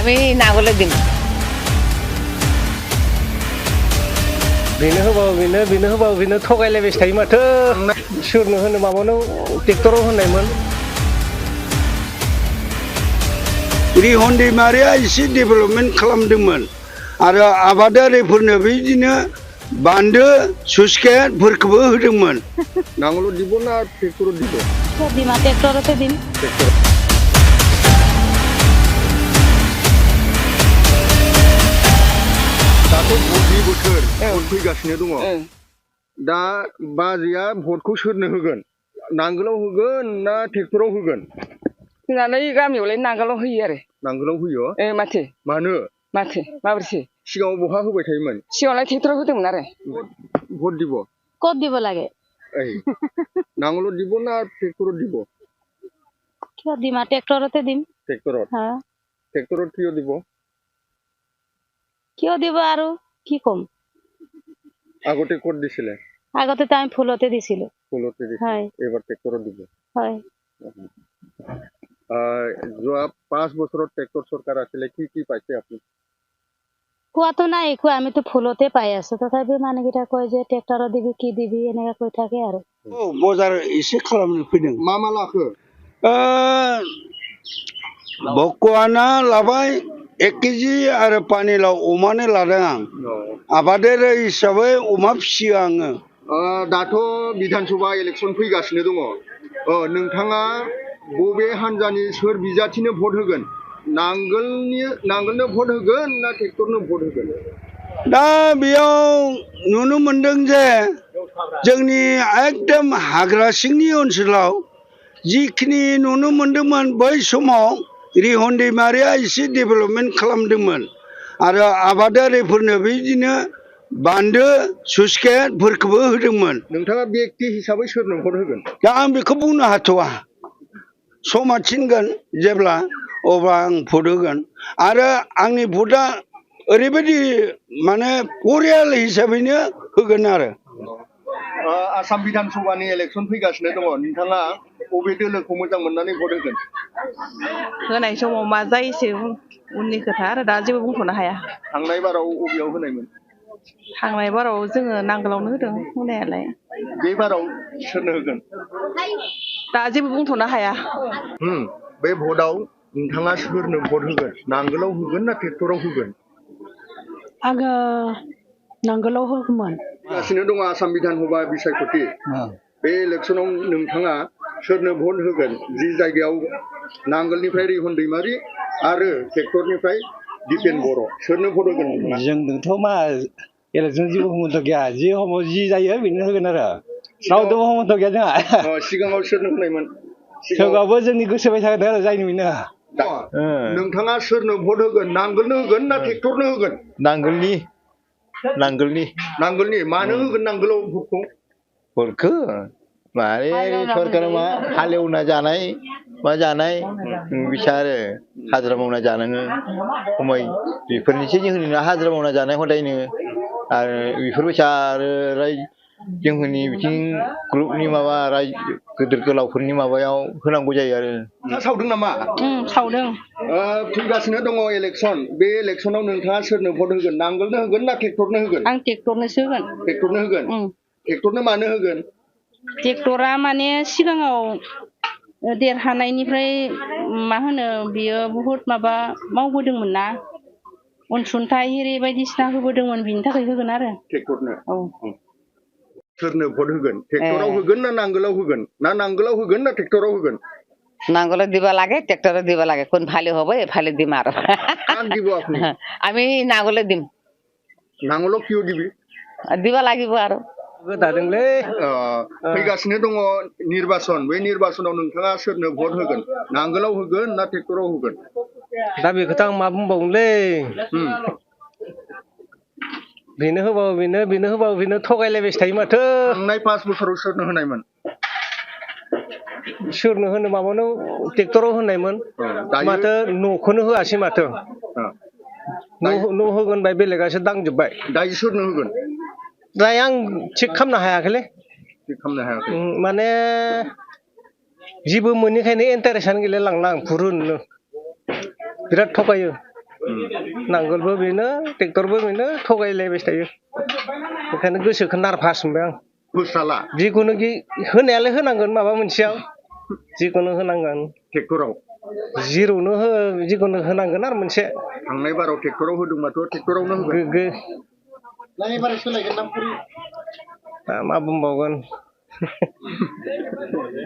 আমি না বলে দিন बेनो होबाबो बेनो होबाबो बेनो थगायलायबाय थायो माथो सोरनो होनो माबानो ट्रेक्टराव होनायमोन रिहन दैमारिया एसे डेभेलपमेन्ट खालामदोंमोन आरो आबादारिफोरनो बिदिनो बान्दो सुइसगेटफोरखौबो होदोंमोन। नांगोल দিব না ট্রেক্টর দিব দিমা ট্রেক্টরতে দিম दाथ' भटनि बोथोर भट फैगासिनो दङ दा बाजैया भटखौ सोरनो होगोन नांगोलाव होगोन ना ट्रेक्टराव होगोन होनानै गामियावलाय नांगोलाव होयो आरो नांगोलाव होयो माथो मानो माबोरैसो सिगाङाव बहा होबाय थायोमोन सिगाङावलाय ट्रेक्टराव होदोंमोन आरो ভোট দিব ক'ত দিব লাগে এই নাঙলত দিব না ট্ৰেক্টৰত দিব কিয় দিমা ট্ৰেক্টৰতে দিম ট্ৰেক্টৰত হা ট্ৰেক্টৰত কিয় দিব কিয় দিব আৰু কি ক'ম আগতে ক'ত দিছিলে আগতেতো আমি ফুলতে দিছিলো ফুলতে দিছিলে হয় এইবাৰ ট্ৰেক্টৰত দিব হয় যোৱা 5 বছৰত ট্ৰেক্টৰ চৰকাৰ আছিলে কি পাইছে আপুনি কোৱাটো নাই একো আমিতো ফুলতে পাই আছো তথাপি মানুহকেইটা কয় যে ট্ৰেক্টৰত দিবি কি দিবি এনেকে কৈ থাকে আৰু बजार एसे खालामनो फैदों मा लाखो बकवाना लाबाय 1 केजि आरो पानिलाव अमानो लादों आं आबादारि हिसाबै अमा फिसियो आङो दाथ' बिधानसभा इलेक्सन फैगासिनो दङ नोंथाङा बबे हान्जानि सोर बिजाथिनो भट होगोन नांगोलनो भट होगोन ना ट्रेक्टरनो भट होगोन दा बेयाव नुनो मोनदों जे जोंनि एकदम हाग्रा सिंनि ओनसोलाव जिखिनि नुनो मोनदोंमोन बै समाव रिहन दैमारिया एसे डेभेलपमेन्ट खालामदोंमोन आरो आबादारिफोरनो बिदिनो बान्दो सुइसगेटफोरखौबो होदोंमोन नोंथाङा व्यक्ति हिसाबै सोरनो भट होगोन दा आं बेखौ बुंनो हाथ'वा समा थिनगोन जेब्ला अब्ला आं भट होगोन आरो आंनि भटआ ओरैबायदि माने परियाल हिसाबैनो होगोन आरो आसाम बिधानसभानि इलेक्सन फैगासिनो दङ नोंथाङा बबे दोलोखौ मोजां मोननानै भट होगोन होनाय समाव मा जायोसो उननि खोथा आरो दा जेबो बुंथ'नो हाया थांनाय बाराव बबेयाव होनायमोन थांनाय बाराव जोङो नांगोलावनो होदों होनायालाय बे बाराव सोरनो होगोन दा जेबो बुंथ'नो हाया बे भटआव नोंथाङा सोरनो भट होगोन नांगोलाव होगोन ना ट्रेक्टराव होगोन आङो नांगोलाव होगौमोन फैगासिनो दङ आसाम बिधानसभा बिसायख'थि बे इलेक्सनाव नोंथाङा सोरनो भट होगोन जि जायगायाव नांगोलनिफ्राय रिहन दैमारि आरो ट्रेक्टरनिफ्राय दिपेन बर' सोरनो भट होगोन नोंथाङा जोंथ' मा इलेक्सन जेबो हमथ गैया जि समाव जि जायो बेनो होगोन आरो रावदोबो हमथ गैया जोंहा सिगाङाव सोरनो होनायमोन सोरबाबो जोंनि गोसो बायदि थागोन आरो जायनो बेनो नोंथाङा सोरनो भट होगोन नांगोलनो होगोन ना ट्रेक्टरनो होगोन नांगोलनि मानो होगोन नांगोलाव भटखौ माने सरकार मा हालेवना जानाय मा जानाय बिसार हाजिरा मावना जानाङो खमाय बेफोरनिसो जोंनि हाजिरा मावना जानाय हदायनो आरो बेफोरबायसा आरो जोंनि बिथिं ग्रुपनि माबा गिदिर गोलावफोरनि माबायाव होनांगौ जायो आरो सावदों नामा सावदों फैगासिनो दङ इलेक्सन बे इलेक्सनाव नोंथाङा सोरनो भट होगोन नांगोलनो होगोन ना ट्रेक्टरनो होगोन आं ट्रेक्टरनोसो होगोन ट्रेक्टरनो मानो होगोन ट्रेक्टरा माने सिगाङाव देरहानायनिफ्राय मा होनो बियो बुहुत माबा मावबोदोंमोन ना अनसुंथाइ एरि बायदिसिना होबोदोंमोन बिनि थाखाय होगोन आरो ट्रेक्टरनो सोरनो भट होगोन ट्रेक्टराव होगोन ना नांगोलाव होगोन ना ट्रेक्टराव होगोन নাঙ্গলত দিব লাগে ট্ৰেক্টৰত দিব লাগে কোন ভালে হ'ব এফালে দিম আৰু কাক দিব আপুনি আমি নাঙ্গলে দিম নাঙলক কিয় দিবি দিব লাগিব আৰু गोदादोंलै फैगासिनो दङ निर्बाचन बे निर्बाचनाव नोंथाङा सोरनो भट होगोन नांगोलाव होगोन ना ट्रेक्टराव होगोन दा बेखौथ' आं मा बुंबावनोलै बेनो होबाबो बेनो थगायलायबाय थायो माथो थांनाय 5 बोसोराव सोरनो होनायमोन सोरनो होनो माबानो ट्रेक्टराव होनायमोन माथो न'खौनो होआसै माथो न' होगोन बाय बेलेगासो दांजोब्बाय दायो सोरनो होगोन दायो आं थिग खालामनो हायाखैलै माने जेबो मोनैखायनो इन्टारेस्टआनो गैलाय लांला आं फुरुननो बिराद थगायो नांगोलबो बेनो ट्रेक्टरबो बेनो थगायलायबाय थायो ओंखायनो गोसोखौ नारभास मोनबाय आं होस्राला जिखुनु होनायालाय होनांगोन माबा मोनसेयाव जिखुनु होनांगोन ट्रेक्टराव जिर'नो जिखुनु होनांगोन आरो मोनसे थांनाय बाराव ट्रेक्टराव होदोंबाथ' ट्रेक्टरावनो होगोन मा बुंबावगोन